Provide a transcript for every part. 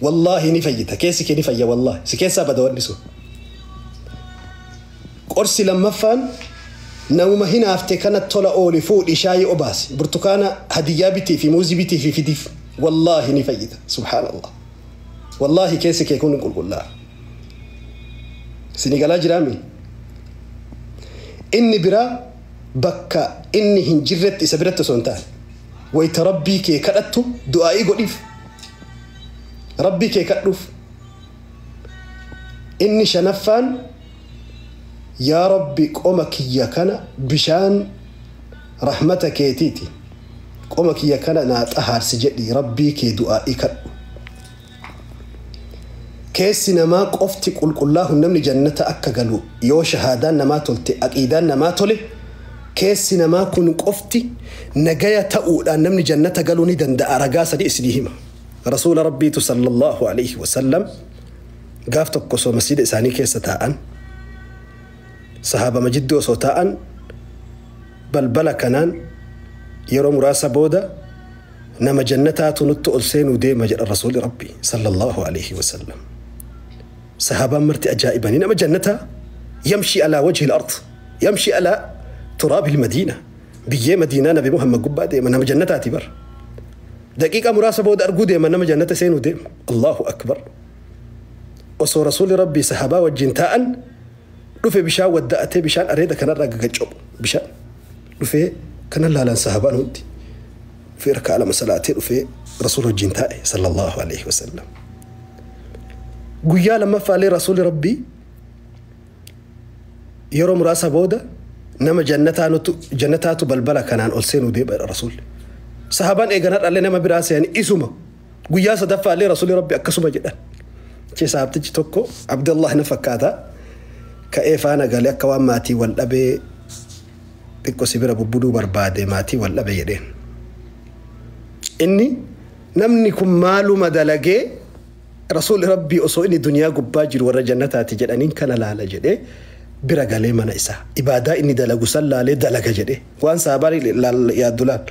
Wallaahi ni fayyita, keessi kee ni fayya, wallaahi si keessaa bada wanni sun. Qorsi lammaffaan, namuma hinaafte kana tola ooli, fuudhi, shaayii obaasi, burtukaana hadiyyaa bitii fi muuzii bitii fi fidiif. Wallaahi ni fayyita. Subhaanallah, wallaahi keessi kee kun qulqullaa'a. Isinii galaa jiraami? Inni biraa, bakka inni hin jirretti, isa biratti osoo hin taane, wayita Rabbii kee kadhattu du'aa'ii godhiif, Rabbii kee kadhuuf. Inni shanaffaan, yaa Rabbi, qoma kiyya kana bishaan rahmata keetiiti qoma kiyya kana naa xahaarsi jedhi Rabbii kee du'aa'ii kadhu. Keessi namaa qofti qulqullaa'u namni jannata akka galu, yoo shahaadaan namaa tolte, aqiidaan namaa tole, keessi namaa kun qofti nagaya ta'uudhaan namni jannata galuu ni danda'a. Ragaa sadi isinii hima. Rasuula Rabbiitu sallallahu alaihi wasallam gaaf tokko osoo masjida isaanii keessa taa'an, sahaabama jidduu osoo taa'an, balbala kanaan yeroo muraasa booda nama jannataatu nutti ol seenuu deema jedha Rasuuli Rabbii sallallahu alaihi wasallam. Sahaabaan marti ajaa'ibanii, nama jannataa yamshi alaa wajhi al-ard, yamshi alaa turaabi al-madiina, biyyee Madiinaa Nabi Muhammad gubbaa deema, nama jannataati bar. Daqiiqa muraasa booda arguu deema nama jannata seenuu deema. Allahu akbar. Osoo Rasuuli Rabbii sahaabaa wajjin taa'an dhufe, bishaan wadda'atee, bishaan areeda kanarraa gagaccobu, bishaan dhufee kana laalan sahaabaan hundi. Dhufee rakaa lama salaatee dhufee Rasuula wajjin taa'e sallallahu alaihi wasallam. Guyyaa lammaffaallee Rasuuli Rabbii yeroo muraasa booda nama jannataatu balbala kanaan ol seenuu deema Rasuulli. Sahaabaan eeganaa dhallee nama biraa se'anii isuma. Guyyaa sadaffaallee Rasuulli Rabbi akkasuma jedhan. Achi sahabtichi tokko, Abdullah na fakkaata, ka'ee faana galee akka waan maatii wal dhabee xiqqoo si bira bubbuduu barbaade, maatii wal dhabe jedheen. Inni namni kun maaluma dalagee Rasuulli Rabbii osoo inni duniyaa gubbaa jiru warra jannataati jedhaniin kana laala jedhee bira galee mana isaa. Ibaadaa inni dalagu san laalee dalaga jedhee waan sahabaan yaaddu laal.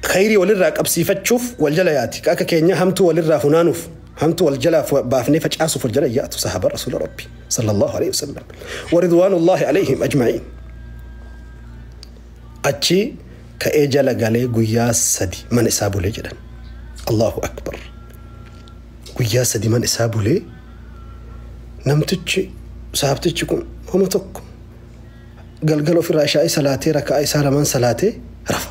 Khayrii walirraa qabsiifachuuf wal jala yaati. Akka keenya hamtuu walirraa funaanuuf, hamtuu wal jalaa baafnee facaasuuf wal jala yaatu sahaaba Rasuula Rabbii sallallahu alaihi wasallam. Wa ridwaanullahi alaihim ajma'iin. Achi ka'ee jala galee guyyaa 3 mana isaa bulee jedhan. Allahu akbar. Guyyaa 3 mana isaa bulee. Namtichi sahabtichi kun homa tokko galgala ofirraa ishaa'ii salaatee, raka'aa isaa lamaan salaatee rafa.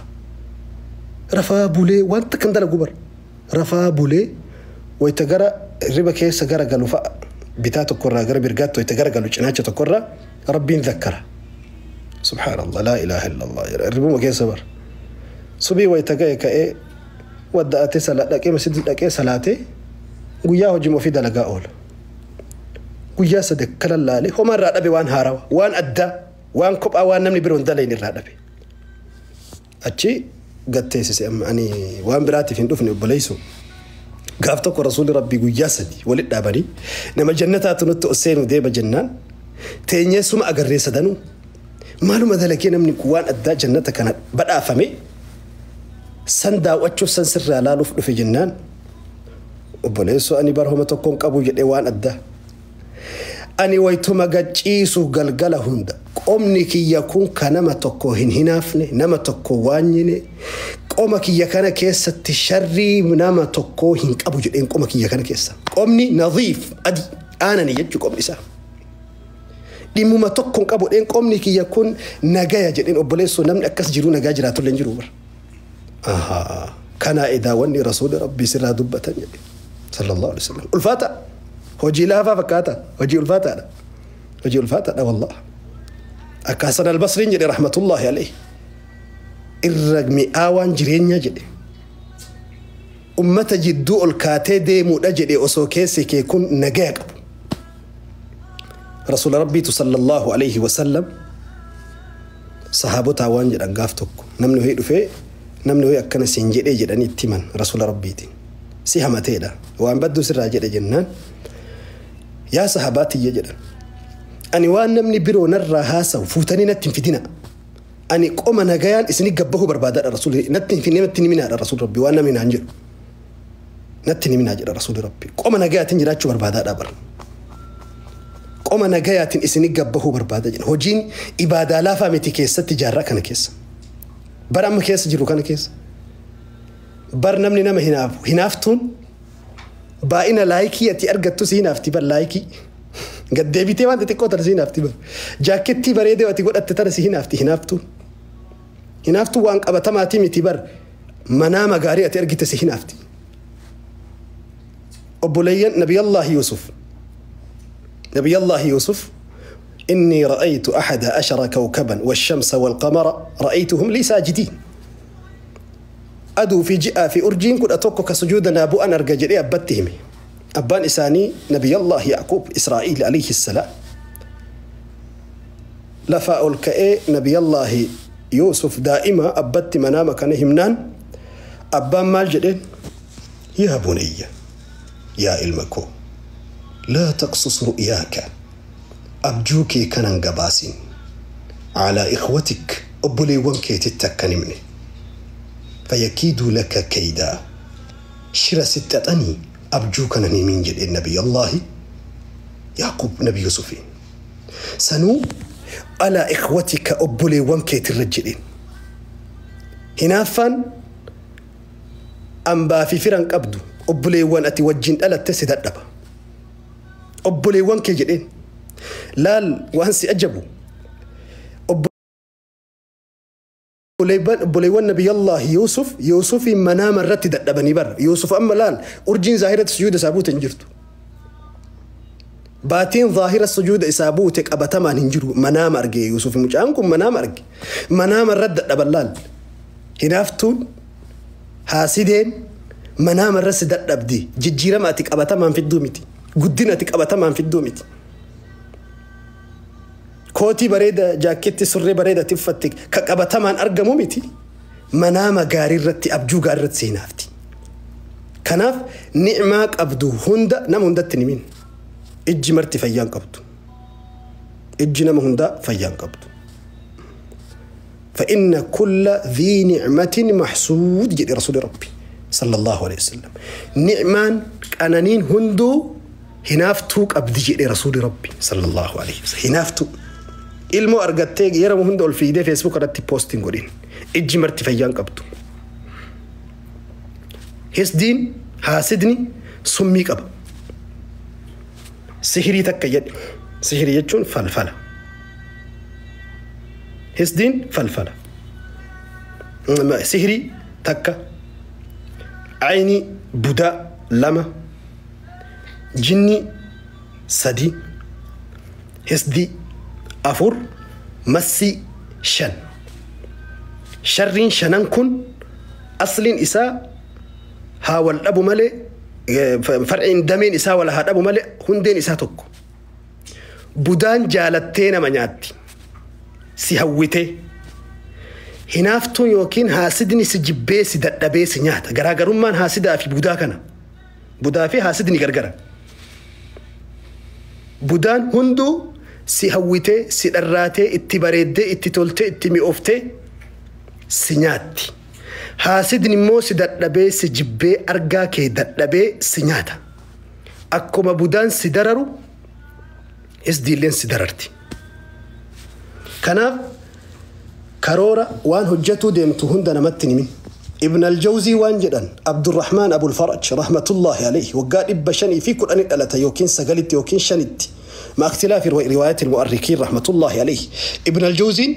Rafaa bulee wanta kan dalagu bar. Rafaa bulee wayita gara riba keessa gara galu fa'a, bitaa tokkorraa gara mirgaatti wayita gara galu, cinaacha tokkorraa Rabbiin zakkara. Subhaanallah, laa ilaaha illallah, ribuma keessa bar. Subii wayita ga'e ka'ee wadda'atee dhaqee masjida dhaqee salaatee guyyaa hojii ofii dalagaa oola. Guyyaa 3 akkana laalee homaa irraa dhabe, waan haarawa, waan addaa, waan kophaa, waan namni biroo hin dalagne irraa dhabe. Achi gatteessise, amma ani waan biraatiif hin dhufne obboleessu. Gaaf tokko Rasuulli Rabbii guyyaa 3 walitti dhaabanii nama jannataatu nutti ol seenuu deema jennaan teenyee suma agarree sadanuu, maaluma dalagee namni kun waan addaa jannata kana badhaafame san daawwachuuf, san sirraa laaluuf dhufe jennaan, obboleessoo ani bar homa tokkoon qabu jedhee waan addaa. Ani waytuma gacciisu galgala hunda qomni kiyya kun ka nama tokko hin hinaafne, nama tokko waanyine, qoma kiyya kana keessatti sharrii nama tokko hin qabu jedheen. Qoma kiyya kana keessa qomni nadiif adii aanani jechuu, qomni isaa dhimmuma tokko hin qabu jedheen, qomni kiyya kun nagaya jedheen. Obboleessoo, namni akkas jiru nagaa jiraatullee hin jiru bara. Kanaa edaa wanni Rasuulli Rabbii sirraa dubbatan jedhe sallallahu alaihi wasallam. Ulfaata, hojii laafaa fakkaata, hojii ulfaataadha, hojii ulfaataadha wallah. Akka Hasan Albasriin jedhe rahmatullahi alayhi, irra mi'aawaan jireenyaa jedhe ummata jidduu ol kaatee deemuudha jedhe, osoo keessi kee kun nagaya qabu. Rasuula Rabbiitu sallallahu alayhi wasallam sahaabotaa waan jedhan, gaaf tokko namni wayii dhufee, namni wayii akkana siin jedhee jedhanii itti himan Rasuula Rabbiitiin. Si hamateedha, waan badduu sirraa jedhe jennaan, yaa sahabaa tiyya jedhan, ani waan namni biroo narraa haasawu fuutanii natti hin fidina. Ani qoma nagayaan isini gabbahuu barbaadaadha. Rasuulli natti hin fidine, natti hin himinaadha Rasuul Rabbii waan namni naan jedhu. Natti ni minaa jedha Rasuulli Rabbi. Qoma nagayaatiin jiraachuu barbaadaadhaa bara. Qoma nagayaatiin isinii gabbahuu barbaada jedha. Hojiin ibaadaa laafaa miti keessatti jaarraa kana keessa. Bara amma keessa jiru kana keessa. Bar namni nama hinaafu. Hinaaftuun baay'ina laayikii ati argattu si hinaafti bar laayikii. Gaddeebitee waan xixiqqoo tana si hinaafti bar. Jaakettii bareedee ati godhatte tana si hinaafti hinaaftuun. Hinaaftuun waan qabatamaatii miti bar. Manaama gaarii ati argite si hinaafti. Obboleeyyan Nabiyallaahi Yuusuf. Nabiyallaahi Yuusuf إني رأيت أحد عشر كوكبا والشمس والقمر رأيتهم لي ساجدين. Aduu fi ji'aa fi urjiin 11 ka sujuuda naa bu'an arga jedhee abbatti hime. Abbaan isaanii Nabiyallaahi Yacquub Israa'iil alayhi salaam. Lafaa ol ka'ee Nabiyallaahi Yuusuf daa'ima abbatti manaama kana himnaan abbaan maal jedheen? Yaa bunayya, yaa ilma koo, laa taqsus ru'yaaka, abjuu kee kanan gabaasin, calaa ikhwatik, obboleewwan keetitti akkan himne. Fayakiiduu laka kaydaa, shira sitti xaxanii abjuu kana hin himin jedheen Nabiyallaahi Yaaqub Nabi Yuusufiin. Sanuu alaa ikhwatika obboleewwan keetirra jedheen. Hinaaffaan ambaa fi firan qabdu obboleewwan ati wajjin dhalatte si dadhaba. Obboleewwan kee jedheen. Laal waan si ajabu. Obboleewwan Nabiyallaahi Yuusuf Yuusufiin manaama irratti dadhabanii bara. Yuusuf amma laal urjiin zaahiratti sujuuda isaa buute hin jirtu. Baatiin zaahira sujuuda isaa buute qabatamaan hin jiru. Manaama arge Yuusuf mucaan kun manaama arge. Manaama irratti dadhaban laal. Hinaaftuun haasideen manaama irratti dadhabdi. Jijjiirama ati qabatamaan fidduu miti. Guddina ati qabatamaan fidduu miti. Kootii bareeda jaakkeetti surree bareeda ati uffatte ka qabatamaan argamu miti. Manaama gaarii irratti abjuu gaarii irratti seenaafti. Kanaaf ni'maa qabdu hunda nama hundatti ni min. Ijji marti fayyaan qabdu. Ijji nama hundaa fayyaan qabdu. فإن كل ذي نعمة محسود جد رسول ربي صلى الله عليه وسلم. نعمان قنانين هندو هنافتوك أبدي جد رسول ربي صلى الله عليه وسلم. هنافتو ilmoo argattee yeroo hunda ol fiidee Facebook irratti poostiin godhin. Ijji marti fayyaan qabdu. Hisdiin haasidni summii qaba. Sihirii takka jedhe. Sihirii jechuun falfala. Hisdiin falfala. Sihirii takka. Ayni budaa 2. Jinni 3. Hisdii 4. Massii 5. Sharriin shanan kun asliin isaa haa wal dhabu malee farciin dameen isaa wal haa dhabu malee hundeen isaa tokko. Budaan jaalattee nama nyaatti. Si hawwitee. Hinaaftuun yookiin haasidni si jibbee si dadhabee si nyaata. Garaagarummaan haasidaa fi budaa kana. Budaa fi haasidni gargara. Budaan hunduu si hawwitee, si dharraatee, itti bareeddee, itti toltee, itti mi'ooftee si nyaatti. Haasidni immoo si dadhabee, si jibbee, argaa kee dadhabee si nyaata. Akkuma budaan si dararu, isdiilleen si dararti. Kanaaf karoora waan hojjetuu deemtu hunda namatti himin. Ibn al-Jawzii waan jedhan Abdurrahmaan Abul Faraj rahmatullahi alayhi waggaa 510 dhalata yookiin 9tti yookiin 5tti. مع اختلاف روايات المؤرخين رحمة الله عليه. ابن الجوزي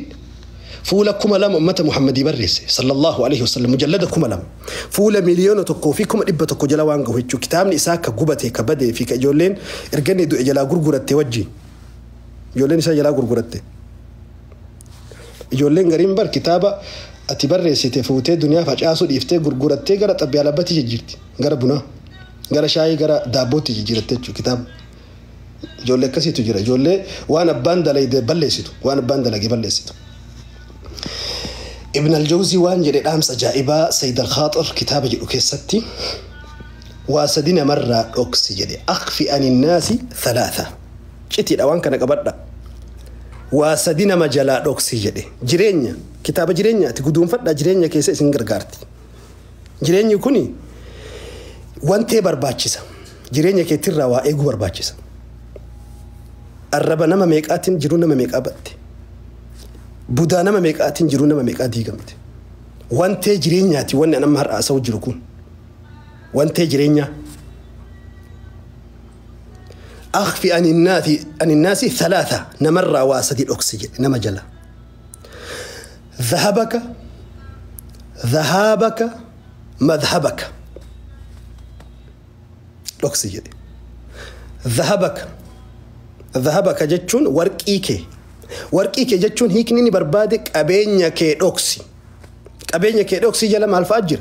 فولا كما لم أمة محمد بريس صلى الله عليه وسلم مجلد كما لم فولا مليون تكو فيكم إبة تكو جلا وانغو هيتشو كتاب إساك قبته كبده في كجولين إرجعني دو إجلا غرغرة توجي جولين إسا جلا غرغرة جولين غريم بر كتابة أتبرس تفوتي دنيا فجأة إفتي غرغرة تجرا تبي على بتي جيرتي غرا بنا غرا شاي غرا دابوتي جيرتي كتاب Ijoollee akkasiitu jira. Ijoollee waan abbaan dalagde balleessitu. Waan abbaan dalage balleessitu. Ibn al-Jawzii waan jedhe dhaamsa ajaa'ibaa Sayyid al-Khaaxir kitaaba jedhu keessatti waa sadi namarraa dhoksi jedhe. Akhfi ani naasi 3. Citiidha waan kana qabadha. Waa sadi nama jalaa dhoksi jedhe. Jireenya kitaaba jireenyaati guduunfadha jireenya keessa isin gargaarti. Jireenyi kuni Wantee barbaachisa. Jireenya keetirraa waa eeguu barbaachisa. Arraba nama meeqaatiin jiruu nama meeqaa batte. Budaa nama meeqaatiin jiruu nama meeqaa diigamte. Wantee jireenyaati wanni amma har'a haasa'u jiru kun. Wantee jireenyaa. أخفي عن الناس ثلاثة نمر واسدي الأكسجين نما جلا ذهبك ذهابك مذهبك الأكسجين ذهبك ذهبك جتشون ورقيك ورقيك جتشون هيك نيني بربادك أبينيك الأكسي أبينيك الأكسي جلا مع الفجر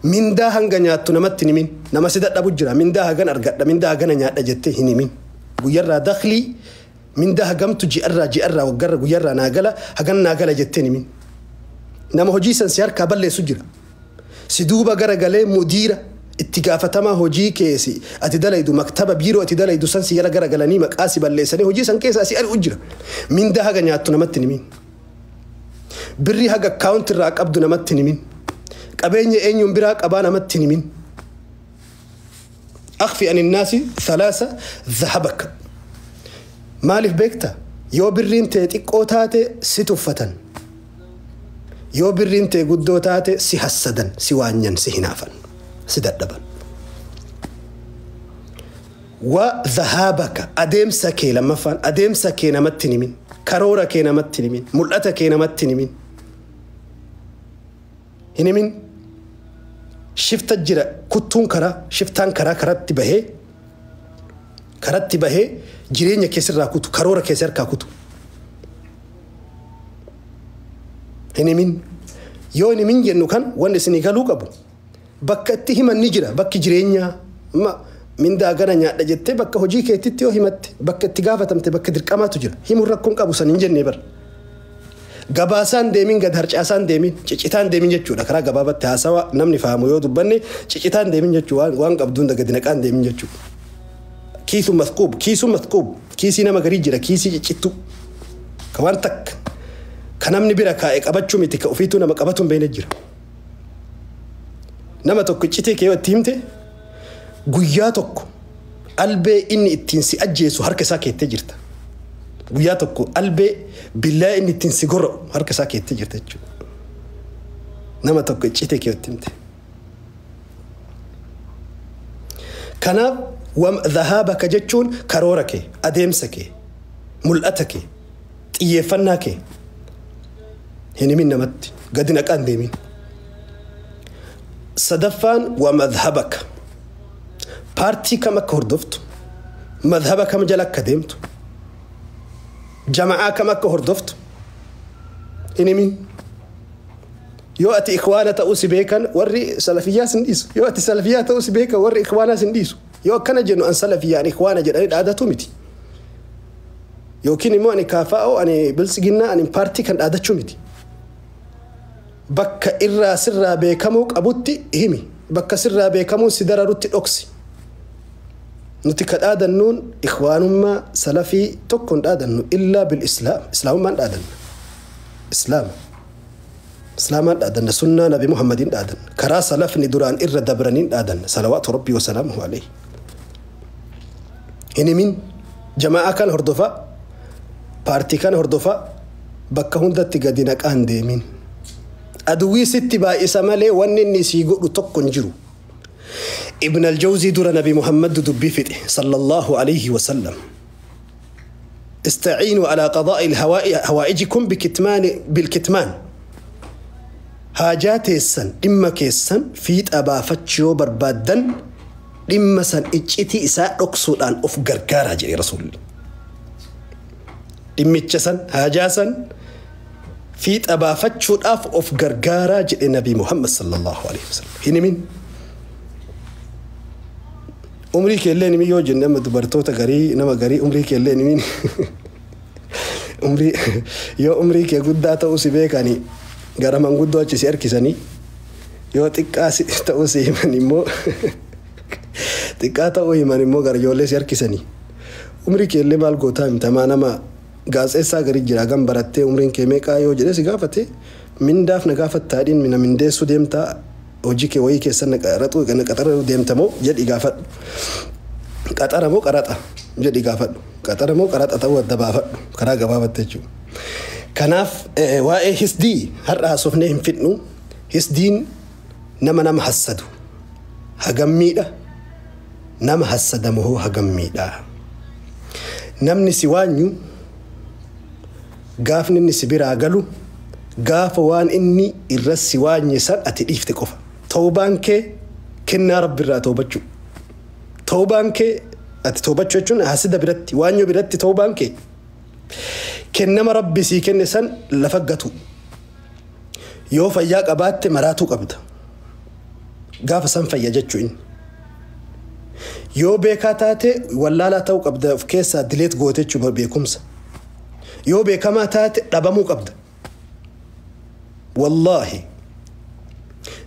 من دا hanga nyaattu namatti hin himin nama si dadhabu jira mindaa hagan argadha mindaa hagana nyaadha jettee hin himin guyyarraa daklii mindaa hagamtu ji'arraa ji'arraa waggarra guyyarraa naa gala hagan naa gala jettee hin himin nama hojii san si harkaa balleessu jira si duuba garagalee mudiira itti gaafatamaa hojii keessi ati dalaydu maktaba biiroo ati dalaydu san si jala garagalanii maqaa si balleessanii hojii san keessaa si ari'u jira mindaa haga nyaattu namatti hin himin birrii haga akkaawunti irraa qabdu namatti hin himin qabeenya eenyuun biraa qabaa namatti hin himin. أخفي عن الناس ثلاثة ذهبك maaliif beekta yoo birriin tee xiqqoo taate si tuffatan yoo birriin tee guddoo taate si hassadan si waanyan si hinaafan si dadhaban. Wa dhahaabaka adeemsa kee lammaffaan adeemsa kee namatti hin himin karoora kee namatti hin himin mul'ata kee namatti hin himin hin himin. Shifta jira kuttuun karaa shiftaan karaa karatti bahee jireenya keessirraa kutu karoora keessa harkaa kutu. Hin himin yoo hin himin jennu kan wanni isinii galuu qabu bakka itti himan ni jira bakki jireenyaa mindaa gana nyaadha jettee bakka hojii keetitti yoo himatte bakka itti gaafatamte bakka dirqamaatu jira himuun rakkoon qabu san hin jennee bara. Gabaasaan deemin gad harcaasaan deemin cicitaan deemin jechuudha karaa gabaabatti haasawa namni fahamu yoo dubbanne cicitaan deemin jechuu waan qabduun gadi naqaan deemin jechuudha. Kiisu masquub kiisu masquub kiisii nama garii jira kiisii cicittu ka waan takka ka namni bira kaa'e qabachuu miti ka ofiituu nama qabatu hin beekne jira. Nama tokko iccitii kee yoo itti himte guyyaa tokko albee inni ittiin si ajjeesu harka isaa keettee jirta. Guyyaa tokko albee billaa inni ittiin si gorra'u harka isaa keettee jirta jechuudha. Nama tokko icciitee kee itti himte. Kanaaf dhahaabaka jechuun karoora kee, adeemsa kee, mul'ata kee, xiyyeeffannaa kee hin himin namatti gadi naqaan deemin. Sadaffaan wa madhabaka paartii kam akka hordoftu, madhaba kam jala akka deemtu, jama'aa kam akka hordoftu hin himin. Yoo ati ikhwaana ta'uu si beekan warri salafiyyaa sin dhiisu. Yoo ati salafiyyaa ta'uu si beekan warri ikhwaanaa sin dhiisu. Yoo akkana jennu an salafiyyaan ikhwaana jedhanii dhaadatu miti. Yookiin immoo ani kaafaa'oo ani biltsiginnaa ani paartii kan dhaadachuu miti. Bakka irraa sirraa beekamuu qabutti himi. Bakka sirraa beekamuun si dararutti dhoksi. Nuti ka dhaadannuun ikhwaanummaa salafii tokko hin dhaadannu illaa bil islaam. Islaamummaan dhaadanna. Islaama. Islaamaan dhaadanna sunnaa nabi Muhammadiin dhaadanna. Karaa salafni duraan irra dabraniin dhaadanna. Salawaatu rabbii wa salaamuhu alayhi. Hin himin jamaa'aa kan hordofaa paartii kan hordofaa bakka hundatti gadi naqaan deemin. Aduwwii sitti baay'isa malee wanni inni sii godhu tokko hin jiru. ابن الجوزي در نبي محمد دبي فتح صلى الله عليه وسلم استعينوا على قضاء هوائجكم بالكتمان حاجات السن إما كيسن فيت أبا فتشيو بربادن إما سن إجتي إساء أقصد أن أفقر كارا رسول الله إما تشسن حاجاسن فيت أبا فتشو أفقر كارا جري نبي محمد صلى الله عليه وسلم هنا من umrii keellee nimi yoo jenne amma dubartoota garii nama garii umrii keellee nimiin umrii yoo umrii kee guddaa ta'uu si beekanii gara manguddoo achi si harkisanii yoo xiqqaa ta'uu si himan immoo xiqqaa ta'uu himan immoo gara ijoollee si harkisanii umrii keellee maal gootaa himtamaa nama gaazexeessaa garii jira gam barattee umriin kee meeqaa yoo jedhee si gaafate mindaaf na gaafattaadhiin mina mindeessuu deemtaa Hojii kee wayii keessan na qaraxuu na qaxara deemtamoo jedhi gaafadhu. Qaxara moo qaraxa jedhi gaafadhu. Qaxara moo qaraxa ta'uu adda baafadhu karaa gabaabaatti jechuudha. Kanaaf waa'ee hisdii har'a haasofnee hin fidnu. Hisdiin nama nama hassadu hagam miidha, nama hassadamu hoo hagam miidha. Namni si waanyu gaafni inni si biraa galu gaafa waan inni irra si waanye san ati dhiifte qofa. Tawbaan kee kennaa Rabbi irraa tawbachuu. Tawbaan kee ati tawbachuu jechuun hasida biratti waanyoo biratti tawbaan kee kennama Rabbi sii kenne san lafa gatu. Yoo fayyaa qabaatte maraatuu qabda. Gaafa san fayya jechuu inni. Yoo beekaa taate wallaalaa ta'uu qabda, of keessaa dileet goote jechuudha beekumsa. Yoo beekamaa taate dhabamuu qabda. Wallaahi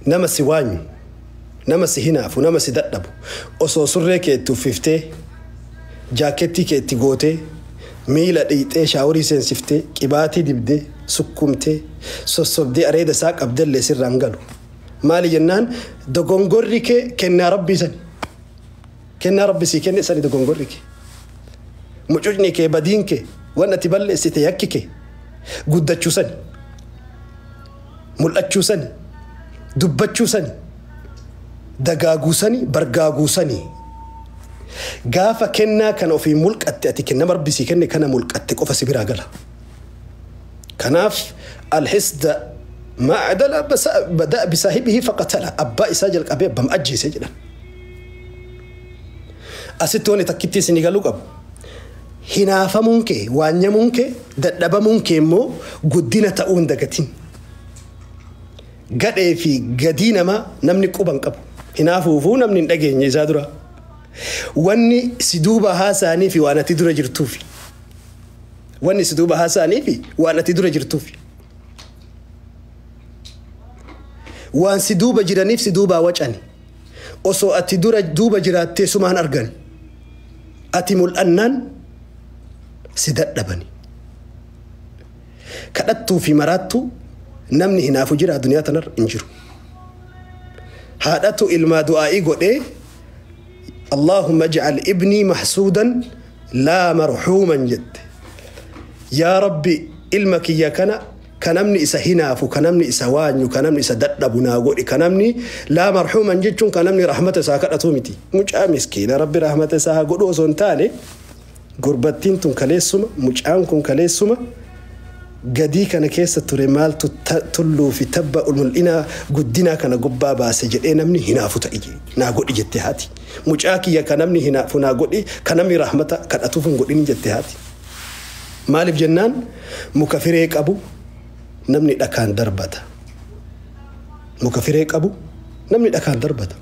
nama si waanyu, nama si hinaafu, nama si dadhabu osoo surree kee itti uffiftee, jaakettii kee itti gootee, miila dhiixee shaaworii seensiftee, qibaatii dibdee, sukkumtee, sossobdee areeda isaa qabdellee sirraan galu. Maali jennaan dogongorri kee kennaa Rabbii sani. Kennaa Rabbi sii kenne sani dogongorri kee. Mucucni kee, badiin kee, waan ati balleessite, yakki kee guddachuu sani. Mul'achuu sani. Dubbachuu sani. Dagaaguu sani, bargaaguu sani. Gaafa kennaa kana ofii mulqatte, ati kennama Rabbi sii kenne kana mulqatte qofa si biraa gala. Kanaaf alhisda maa adala bada'a bisaahibihi faqatala, abbaa isaa jalqabee abbam ajjeese jedhan. Asitti wanni takkitti isinii galuu qabu. Hinaafamuun kee, waanyamuun kee, dadhabamuun kee immoo guddina ta'uu hin dagatin. Gadhee fi gadii namaa namni quba hin qabu. Hinaafuufuu namni hin dhageenye isaa dura. Wanni si duuba haasa'anii fi waan ati dura jirtuufi. Wanni si duuba haasa'anii fi waan ati dura jirtuufi. Waan si duuba jiraniif si duubaa wacani. Osoo ati dura duuba jiraattee sumaan argani. Ati mul'annaan si dadhabani. Kadhattuu fi maraattuu namni hinaafu jira addunyaa tanarra hin jiru. Haadhatu ilmaa du'aa'ii godhee Allahumma ij'al ibnii mahsuudan laa marhuuman jette. Yaa Rabbi, ilma kiyya kana ka namni isa hinaafu, ka namni isa waanyu, ka namni isa dadhabu naa godhi, ka namni laa marhuuman jechuun ka namni rahmata isaa kadhatu miti. Mucaa miskiina Rabbi rahmata isaa haa godhu osoo hin taane, gurbattiin tun kaleessuma, mucaan kun kaleessuma gadii kana keessa ture, maaltu tulluu fi tabba mul'inaa guddinaa kana gubbaa baase jedhee namni hinaafu ta'e naa godhi jette haati. Mucaa kiyya ka namni hinaafu naa godhi, ka namni rahmata kadhatuuf hin godhin jette haati. Maaliif jennaan muka firee qabu namni dhakaan darbata. Muka firee qabu namni dhakaan darbata.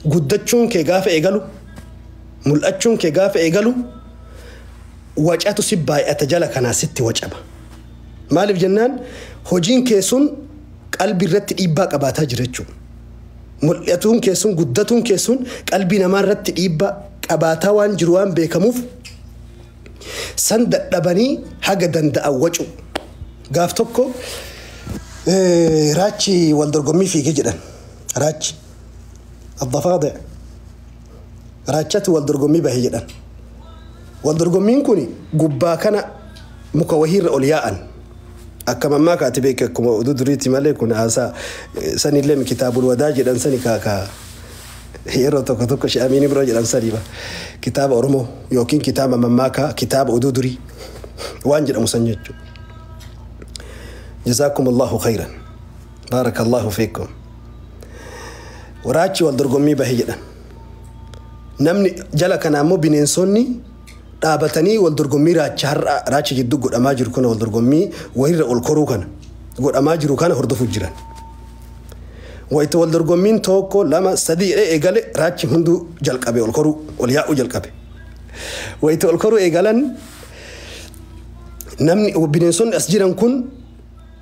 Guddachuun kee gaafa eegalu, mul'achuun kee gaafa eegalu, wacatu si baay'ata, jala kanaa sitti wacama. Maaliif jennaan hojiin kee sun qalbii irratti dhiibbaa qabaataa jira jechuudha. Mul'atuun kee sun, guddatuun kee sun qalbii namaa irratti dhiibbaa qabaataa waan jiru waan beekamuuf san dadhabanii haga danda'an wacu. Gaaf tokko raachi wal dorgommii fiigee jedhan. Raachi. Addafaadee. Raachatu wal dorgommii bahe jedhan. Wal dorgommiin kun gubbaa kana muka wahiirra ol yaa'an. Akka mammaa kaati beek akkuma oduu duriitti malee kun haasaa sanillee kitaabul wadaa jedhan sani kaakaa yeroo tokko tokko shi'amiin biroo jedhan saniiba. Kitaaba Oromoo yookiin kitaaba mammaakaa, kitaaba oduu durii waan jedhamu san jechuudha. جزاكم الله خيرا، بارك الله فيكم. Raachi wal dorgommii bahe jedhan. Namni jala kana ammoo bineensonni dhaabatanii wal dorgommii raacha har'a raacha jidduu godhamaa jiru kana, wal dorgommii wayirra ol koruu kana godhamaa jiru kana hordofuu jiran. Wayita wal dorgommiin tokko, lama, sadii jedhee eegale, raachi hunduu jalqabe ol koruu, ol yaa'uu jalqabe. Wayita ol koruu eegalan namni bineensonni as jiran kun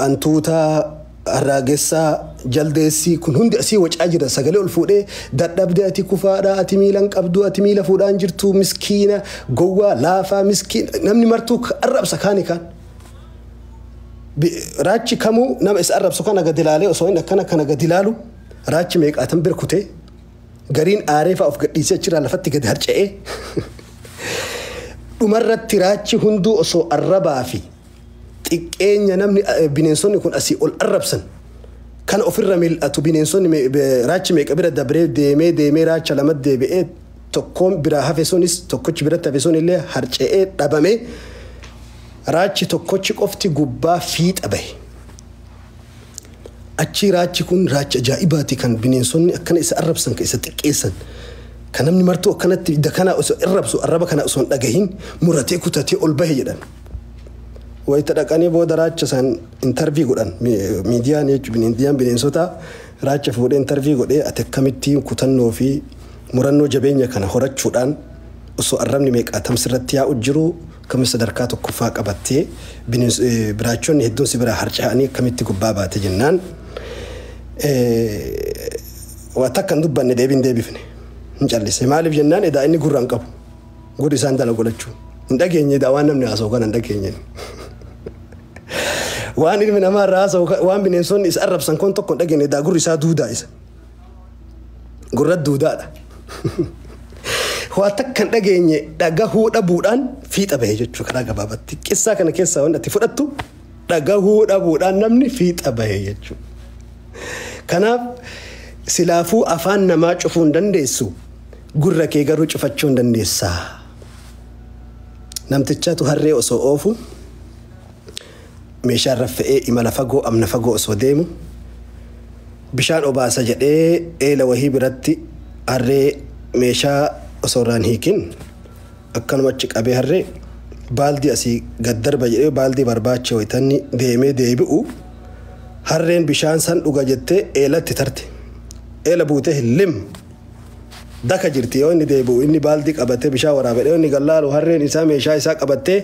antuutaa, harraagessaa, jaldeessii kun hundi asii wacaa jira, sagalee ol fuudhee, "Dadhabde ati, kufaadha ati, miila hin qabdu ati, miila fuudhaan jirtu, miskiina, gowwaa, laafaa, miskiina." Namni martuu arrabsa kaani kaan. Raachi kamuu nama isa arrabsu kana gadi ilaalee osoo inni akkana kana gadi ilaalu Raachi meeqaatan bira kutee gariin aaree fa'a of gadhiisee achirraa lafatti gadi harca'ee dhumarratti raachi hunduu osoo arrabaa fi xiqqeenya namni bineensonni kun asii ol arrabsan kan ofirra mil'atu bineensonni raachi meeqa bira dabree deemee deemee raacha lama deebi'ee tokkoon biraa hafe sunis tokkochi biratti hafe sun illee harca'ee dhabamee raachi tokkochi qofti gubbaa fiixa bahe. Achi raachi kun raacha ajaa'ibaati kan bineensonni akkana isa arrabsan kan isa xiqqeessan kan namni martuu akkanatti kana osoo arrabsu arraba kana osoo hin dhagahin muratee kutatee ol bahe jedhan. Wayita dhaqanii booda raacha san intarvii godhan miidiyaan jechuun miidiyaan bineensota raacha fuudhee intarvii godhee ati akkamitti kutannoo fi murannoo jabeenya kana horachuudhaan osoo arrabni meeqaatam sirratti yaa'u jiru akkami sadarkaa tokkoffaa qabattee biraachonni hedduun si biraa harca'anii akkamitti gubbaa baate jennaan. Waa takka hin dubbanne deebiin deebifne hin callise maaliif jennaan edaa inni gurra hin qabu gurri isaan dala godhachuu hin dhageenye edaa waan namni haasa'u kana hin dhageenye. Waan ilmi namaa irraa haasa'u waan bineensonni isa arrabsan kun tokko hin dhageenye edaa gurri isaa duudaa isa. Gurra duudaadha. Waa takka hin dhageenye dhagahuu dhabuudhaan fiixa bahe jechuu karaa gabaabatti. Qissaa kana keessaa wanti ati fudhattu dhagahuu dhabuudhaan namni fiixa bahe jechuudha. Kanaaf silaafuu afaan namaa cufuu hin dandeessu gurra kee garuu cufachuu hin dandeessaa. Namtichatu harree osoo oofu meeshaa irra fe'ee imala fagoo amna fagoo osoo deemu bishaan obaasa jedhee eela wahii biratti harree meeshaa osoo irraan hiikin akkanuma achi qabee harree baaldii asii gad darba jedhee baaldii barbaacha wayitanni deemee deebi'u harreen bishaan san dhuga jettee eelatti tarte. Eela buutee hillim daka jirti yoo inni deebi'u inni baaldii qabatee bishaan waraabedhe inni gallaalu harreen isaa meeshaa isaa qabattee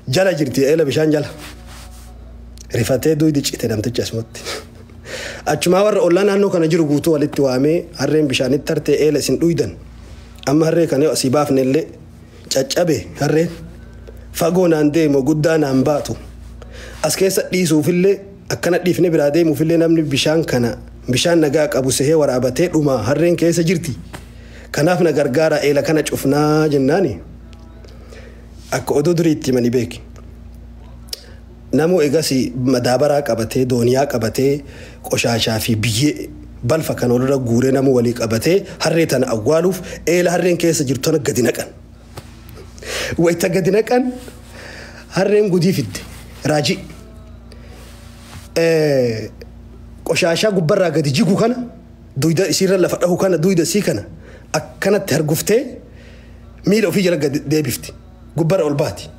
jala jirti eela bishaan jala. Rifatee duydi cite namtichi asumatti. Achumaa warra ollaa naannoo kana jiru guutuu walitti waamee harreen bishaanitti tartee eela isin dhuydan. Amma harree kana yoo asii baafne illee caccabe harreen fagoo naan deemu guddaa naan baatu. As keessa dhiisuufillee akkana dhiifne biraa deemuufillee namni bishaan kana bishaan nagaa qabu sehee waraabatee dhuma harreen keessa jirti. Kanaaf na gargaara eela kana cufnaa jennaani. Akka oduu duriitti himanii beeki. Namuu egas madaabaraa qabatee dooniyaa qabatee qoshaashaa fi biyyee balfa kan walirra guuree namuu walii qabatee harree tana awwaaluuf eela harreen keessa jirtu tana gadi naqan. Wayita gadi naqan harreen gudii fidde raajii. Qoshaashaa gubbarraa gadi jigu kana duyda isiirra lafa dhahu kana duyda isii kana akkanatti harguftee miila ofii jala gadi deebifti gubbarra ol baati.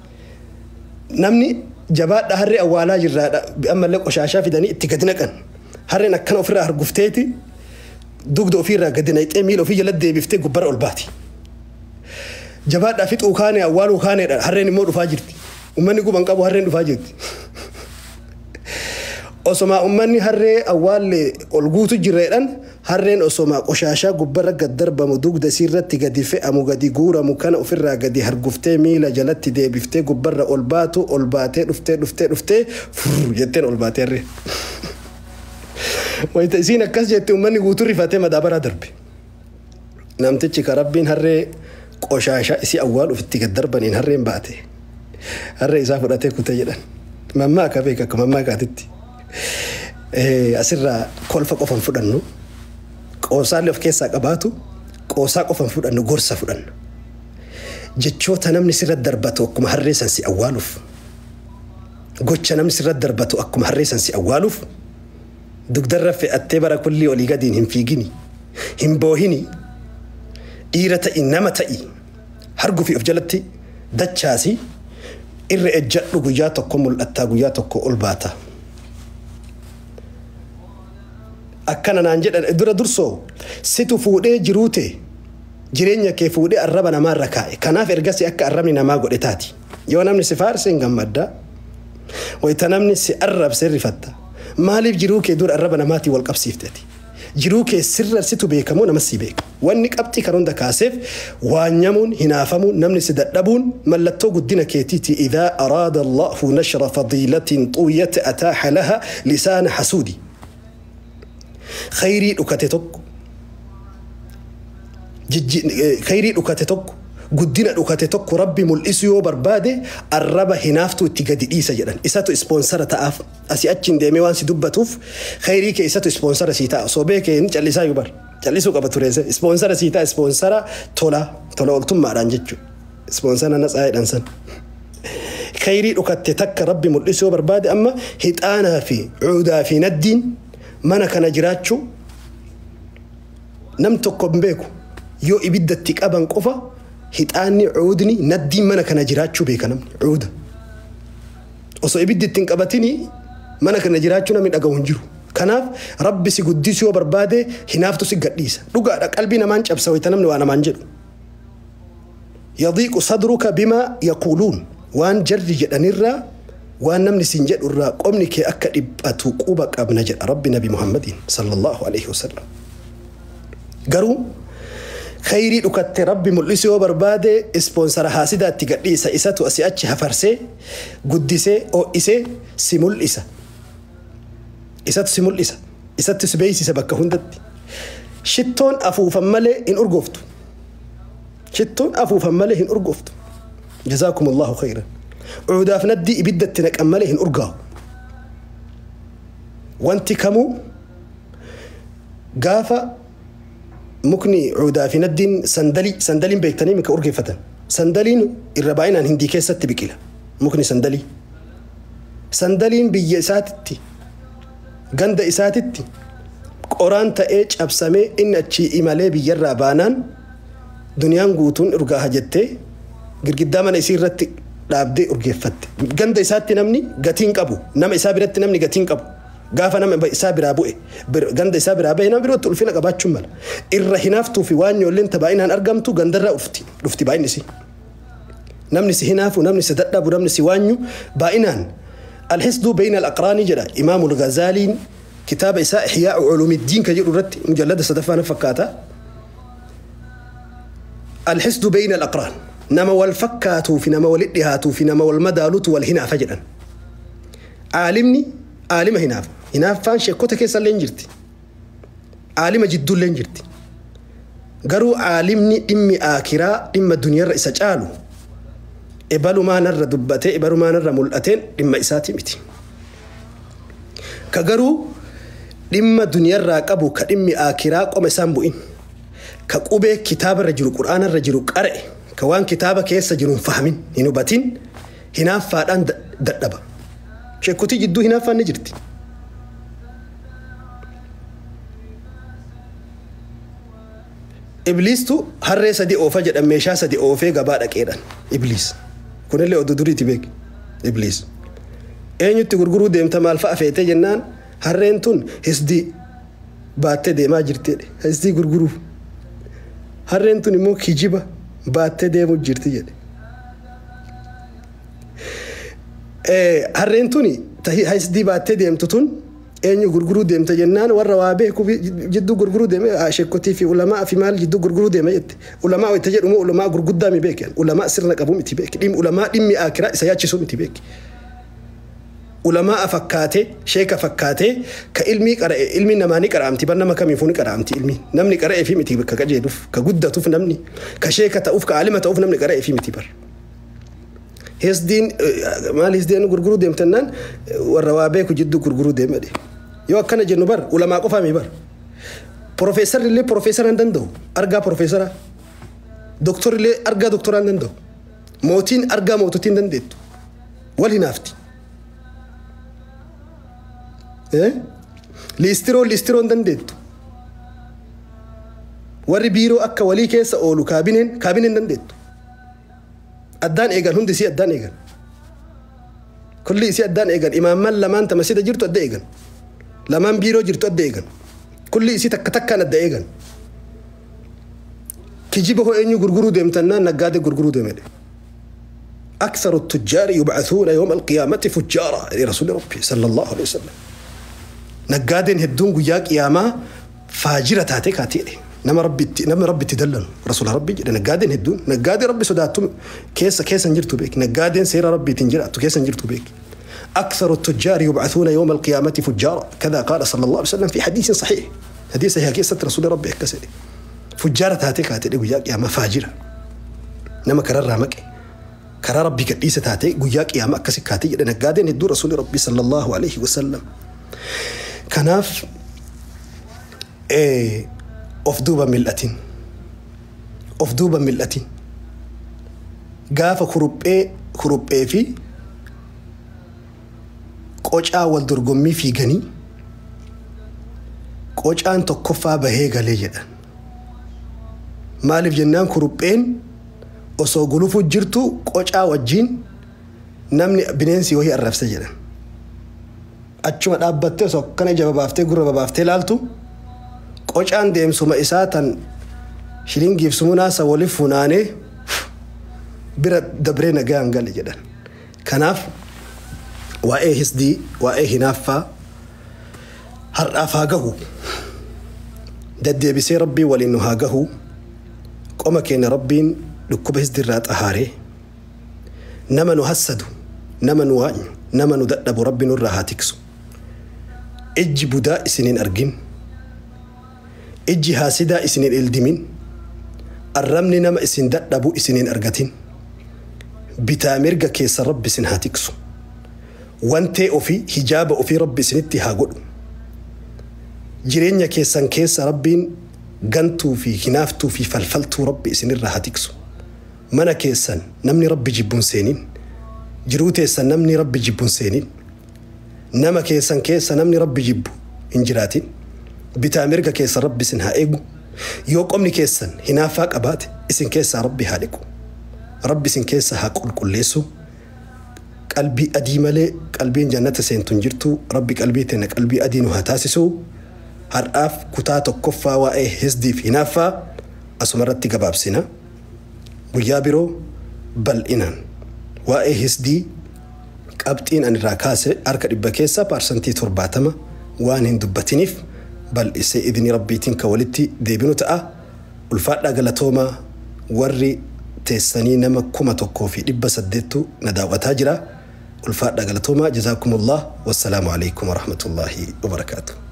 Namni jabaadha harree awwaalaa jirraadha ammallee qoshaashaa fidanii itti gadi naqan. Harreen akkana ofirraa hargufteeti dugda ofiirraa gadi naqxee miila ofii jala deebiftee gubbarra ol baati. Jabaadhaa fixuu kaane awwaaluu kaaneedha harreen immoo dhufaa jirti. Uummanni guban qabu harreen dhufaa jirti. Osoma uummanni harree awwaalle ol guutu jirreedhaan harreen osoma qoshaashaa gubbarra gad darbamu dugda isiirratti gadi fe'amu gadi guuramu kana ofirraa gadi harguftee miila jalatti deebiftee gubbarra ol baatu ol baatee dhuftee dhuftee dhuftee furr jetteen ol baatee harree. Wayita isiin akkas jette uummanni guutuu rifatee madaabaraa darbe. Namtichi ka rabbiin harree qoshaashaa isii awwaaluuf itti gad darbaniin harreen baate. Harree isaa fudhatee kutee jedhan. Mammaaka beeka akka mammaakaatitti. Asirraa kolfa qofan fudhannu qoosaallee of keessaa qabaatu qoosaa qofan fudhannu gorsa fudhannu. Jechoota namni sirra darbatu akkuma harree san si awwaaluuf. Gocha namni sirra darbatu akkuma harree san si awwaaluuf. Dugdarra fe'attee bara kullii olii gadiin hin fiigini. Hin boohini. Dhiira ta'i nama ta'i. Hargufi of jalatti dachaasi irra ejjadhu guyyaa tokko mul'attaa guyyaa tokko ol baata. Akkana naan jedhan dura dursoo situ fuudhee jiruute jireenya kee fuudhee arraba namaarra kaa'e. Kanaaf ergasii akka arrabni namaa godhe taati. Yoo namni si faarse hin gammadda. Wayita namni si arrabse rifatta. Maaliif jiruu kee dura arraba namaatiin wal qabsiifteeti? Jiruu kee sirra situ beekamoo nama si beeka. Wanni qabxii kan hunda kaaseef waanyamuun hinaafamuun namni si dadhabuun mallattoo guddina keetiiti. Idaa araada Allahu nashra fadiilatin xuwiyat ataaha laha lisaana hasuudi. Khayrii dhukate tokko khayrii dhukate tokko guddina dhukate tokko Rabbi mul'isu yoo barbaade arraba hinaaftuu itti gadi dhiisa jedhan. Isatu ispoonsara ta'aaf asii achiin deemee waan si dubbatuuf khayrii kee isatu ispoonsara sii ta'a. Osoo beekee hin callisaa yoo bar callisuu qaba tureesse ispoonsara sii ta'a ispoonsara tola tola ooltummaadhaan jechuudha. Ispoonsara natsaa jedhan san. Khayrii dhukatte takka Rabbi mul'isu yoo barbaade amma hixaanaa fi cuudaa fi naddiin mana kana jiraachuu nam tokko hin beeku yoo ibiddatti qaban qofa hixaanni cuudni naddiin mana kana jiraachuu beeka namni cuuda. Osoo ibiddi ittiin qabatini mana kana jiraachuu namni dhagahu hin jiru. Kanaaf Rabbi si guddisuu yoo barbaade hinaaftu si gadhiisa. Dhugaadha qalbii namaan cabsa wayita namni waa namaan jedhu. Yadiiqu sadruka bimaa yaquuluun waan jarri jedhanirraa waan namni siin jedhurraa qomni kee akka dhiphatu quba qabna jedha Rabbi Nabi Muhammadiin sallallahu alaihi wasallam. Garuu khayrii dhukatte Rabbi mul'isu yoo barbaade ispoonsara haasidaatti gadhiisa isatu asii achi hafarsee guddisee ho'isee si mul'isa. Isatu si mul'isa. Isatti si beeksisa bakka hundatti. Shittoon afuufan malee hin urgooftu. Shittoon afuufan malee hin urgooftu. Jazaakum Allahu khayran. Cuudaaf naddii ibiddatti naqan malee hin urgaa'u. Wanti kamuu gaafa mukni cuudaa fi naddiin sandalii sandaliin beektanii mika urgeeffatan. Sandaliin irra baay'inaan Hindii keessatti biqila. Mukni sandalii. Sandaliin biyya isaatitti ganda isaatitti qoraan ta'ee cabsamee inni achii imalee biyyarraa baanaan duniyaan guutuun urgaaha jettee girgiddaa mana isii irratti dhaabdee urgeeffatte. Ganda isaatti namni gatiin qabu. Nama isaa biratti namni gatiin qabu. Gaafa nama isaa biraa bu'e ganda isaa biraa bahe nama birootti ulfina qabaachuun mala. Irra hinaaftuu fi waan ijoolleen baay'inaan argamtu gandarraa dhufti baay'inni isii. Namni si hinaafu, namni si dadhabu, namni si waanyu baay'inaan. Alhisduu bayna al-aqraanii jedha Imaamul Ghazaaliin kitaaba isaa Ihyaa'u Culuumiddiin ka jedhu irratti mujallada sadaffaa na fakkaata. Alhisduu bayna al-aqraan nama wal fakkaatuu fi nama walitti dhihaatuu fi nama wal madaalutu wal hinaafa jedhan. Aalimni aalima hinaafa. Hinaaffaan sheekota keessa illee hin jirti. Aalima jidduu illee hin jirti. Garuu aalimni dhimmi aakiraa dhimma duniyaarra isa caalu ebalumaan irra dubbatee ebalumaan irra mul'ateen dhimma isaati miti. Ka garuu dhimma duniyaarraa qabu ka dhimmi aakiraa qoma isaan bu'in. Ka qubee kitaabarra jiru qur'aanarra jiru qara'e ka waan kitaaba keessa jiru hin fahamin hin hubatin hinaaffaadhaan dadhaba. Sheekotii jidduu hinaaffaan ni jirti. Ibliistu harree sadi oofa jedhan meeshaa sadi oofee gabaa dhaqeedhaan. Ibliis. Kunillee oduu duriiti beek. Ibliis. Eenyutti gurguruu deemta maal fa'a feetee jennaan harreen tun hisdii baattee deemaa jirti jedhe. Hisdii gurguruuf. Harreen tun immoo kijiba baattee deemuu jirti jedhe. Harreen tuni hisdii baattee deemtu tun eenyu gurguruu deemta jennaan warra waa beeku jidduu gurguruu deeme sheekotii fi ulamaa fi maal jidduu gurguruu deeme jette. Ulamaa wayita jedhu immoo ulamaa gurguddaa mi beeke. Ulamaa sirna qabu miti beeke. Dhimmi ulamaa dhimmi aakiraa isa yaachisuu miti beeke. Ulamaa fakkaatee sheeka fakkaatee ka ilmii qara'e ilmi namaa ni qara'amti bar nama kamiifuu ni qara'amti ilmi. Namni qara'ee fi miti ka qajeeluuf ka guddatuuf namni ka sheeka ta'uuf ka aalima ta'uuf namni qara'ee fi miti bar. Hisdiin maal hisdiin gurguruu deemtannaan warra waa beeku jidduu gurguruu deeme. Yoo akkana jennu bar ulamaa qofaa mi bar. Profeesarri illee profeesara hin danda'u. Argaa profeesara. Doktorri illee argaa doktoraa hin danda'u. Mootiin argaa moototii hin dandeettu. Wal hinaafti. Liistiroo liistiroo hin dandeettu. Warri biiroo akka walii keessa oolu kaabineen kaabineen dandeettu. Addaan eegan hundi isii addaan eegan. Kulli isii addaan eegan imaamman lamaan masjida jirtu adda eegan. Lamaan biiroo jirtu adda eegan. Kulli isii takka takkaan adda eegan. Kijiba hoo eenyu gurguruu deemtannaan naggaadee gurguruu deemedhe. أكثر التجار يبعثون يوم القيامة فجارا لرسول ربي صلى الله عليه وسلم. نقادين هدون قياك ياما فاجرة تاتي كاتي نما ربي تدلل رسول ربي نقادين هدون نقادي ربي صداتم كيس كيس نجرتو بيك نقادين سير ربي تنجرتو كيس نجرتو بيك. أكثر التجار يبعثون يوم القيامة فجارا، كذا قال صلى الله عليه وسلم في حديث صحيح. حديث صحيح كيسة رسول ربي كسر فجارة taatee kaatee guyyaa qiyaamaa faajira nama kararraa maqe karaa rabbii gadhiisa taatee guyyaa qiyaamaa akkasi kaatee jedhe naggaadeen hedduu rasuuli rabbii صلى الله عليه وسلم. Kanaaf of duuba mil'atin, of duuba mil'atin. Gaafa kuruphee fi qocaa wal dorgommii fiiganii qocaan tokkoffaa bahee galee jedhan. Maaliif jennaan kurupheen osoo gulufuu jirtu qocaa wajjin namni bineensi wahii arrabse jedhan. Achuma dhaabbattee osoo akkana ija babaaftee gurra babaaftee laaltu qocaan deemsuma isaa tan shilingiif sumunaasa waliif funaanee bira dabree nagaan gale jedhan. Kanaaf waa'ee hisdii, waa'ee hinaaffaa har'aaf haa gahu. Deddeebisee rabbii waliin nu haa gahu. Qoma keenya rabbiin dhukkuba hisdiirraa xahaaree nama nu hassadu, nama nu waanyu, nama nu dadhabu rabbi nurraa haa tiksu. Ijji budaa isiniin argin, ijji haasidaa isiniin ildimin, arrabni nama isin dadhabu isiniin argatin. Bitaa mirga keessa rabbi isin haa tiksu. Wantee ofii, hijaaba ofii rabbi isinitti haa godhu. Jireenya keessan keessa rabbiin gantuu fi hinaaftuu fi falfaltuu rabbi isinirraa haa tiksu. Mana keessan namni rabbi jibbuun seenin, jiruu teessan namni rabbi jibbuun seenin, nama keessan keessa namni rabbi jibbu hin jiraatin. Bitaa mirga keessa rabbi isin haa eegu. Yoo qomni keessan hinaaffaa qabaate isin keessaa rabbi haa dhiqu. Rabbi isin keessa haa qulqulleessu. Qalbii adii malee qalbiin jannata seentu hin jirtu. Rabbi qalbii teenya qalbii adii nu haa taasisu. Har'aaf kutaa tokkoffaa waa'ee hisdiif hinaaffaa asumarratti gabaabsina. Guyyaa biroo bal'inaan waa'ee hisdii qabxiin ani irraa kaase harka 100 keessaa 70% waan hin dubbatiniif bal'isee idni rabbiitiin kan walitti deebinu ta'a. Ulfaadhaa galatoomaa warri teessanii nama 1800 na daawwataa jira. Ulfaadhaa galatoomaa. جزاكم الله والسلام عليكم ورحمة الله وبركاته.